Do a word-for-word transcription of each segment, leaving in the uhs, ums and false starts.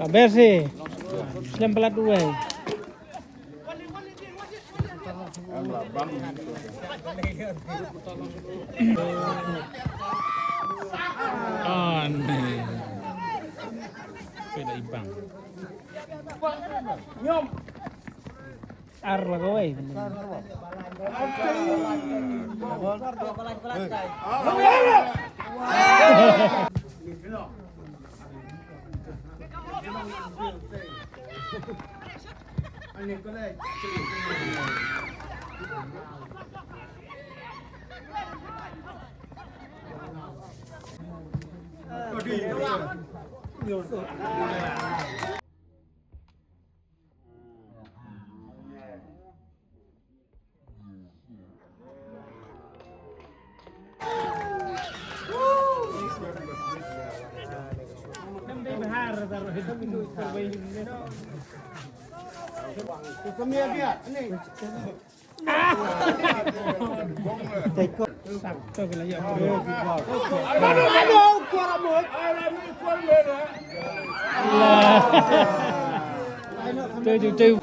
Haber sih. Jam pelat dua. Aneh. Peda ibang. Ar la kawai. Sakto ka la ïoh. Aduh, aduh, kuat amat. Tujuh, tujuh.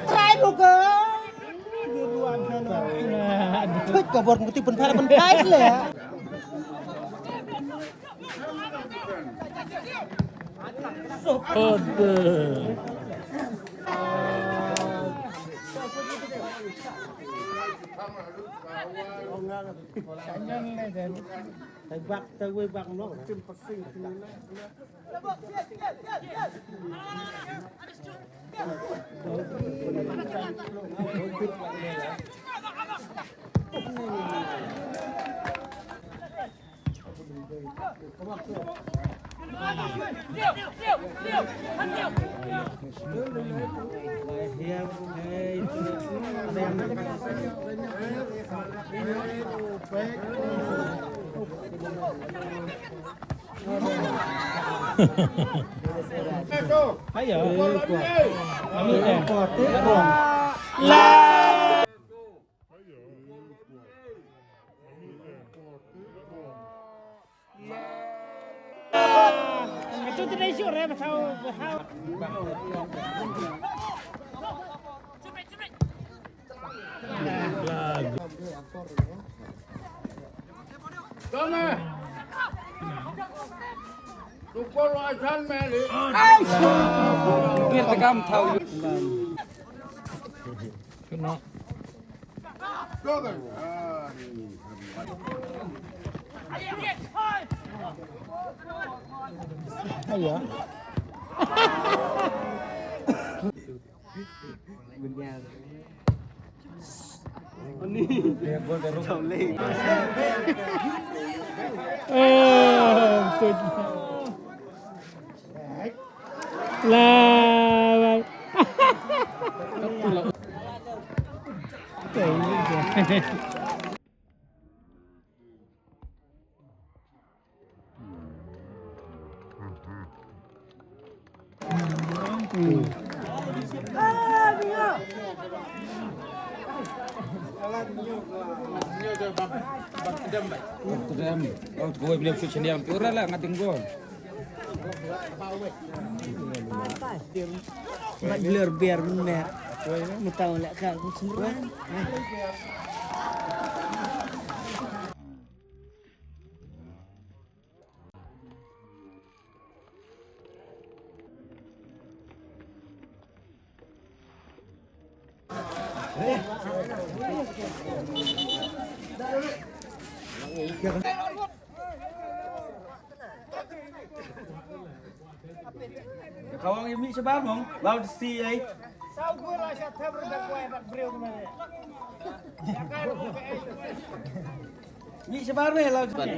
Trai buka. Aduh. Ka bor mesti pun para pun guys lah ya. Aduh. Ayo. Mami, eh. La. Itu tidak isu, re, pasal, pasal. Tome. Tukol wa jan meli. Ai. Bir tegam tau. Kena. Ayo. Eh, betul. Lah. Mat blur biar benar. Mutau leh ka ku sumran. Kawang imi shabar mong, lau di si ai. Sau gua lah satu berdak gua enak beriung mana. Imi shabar me lau di si.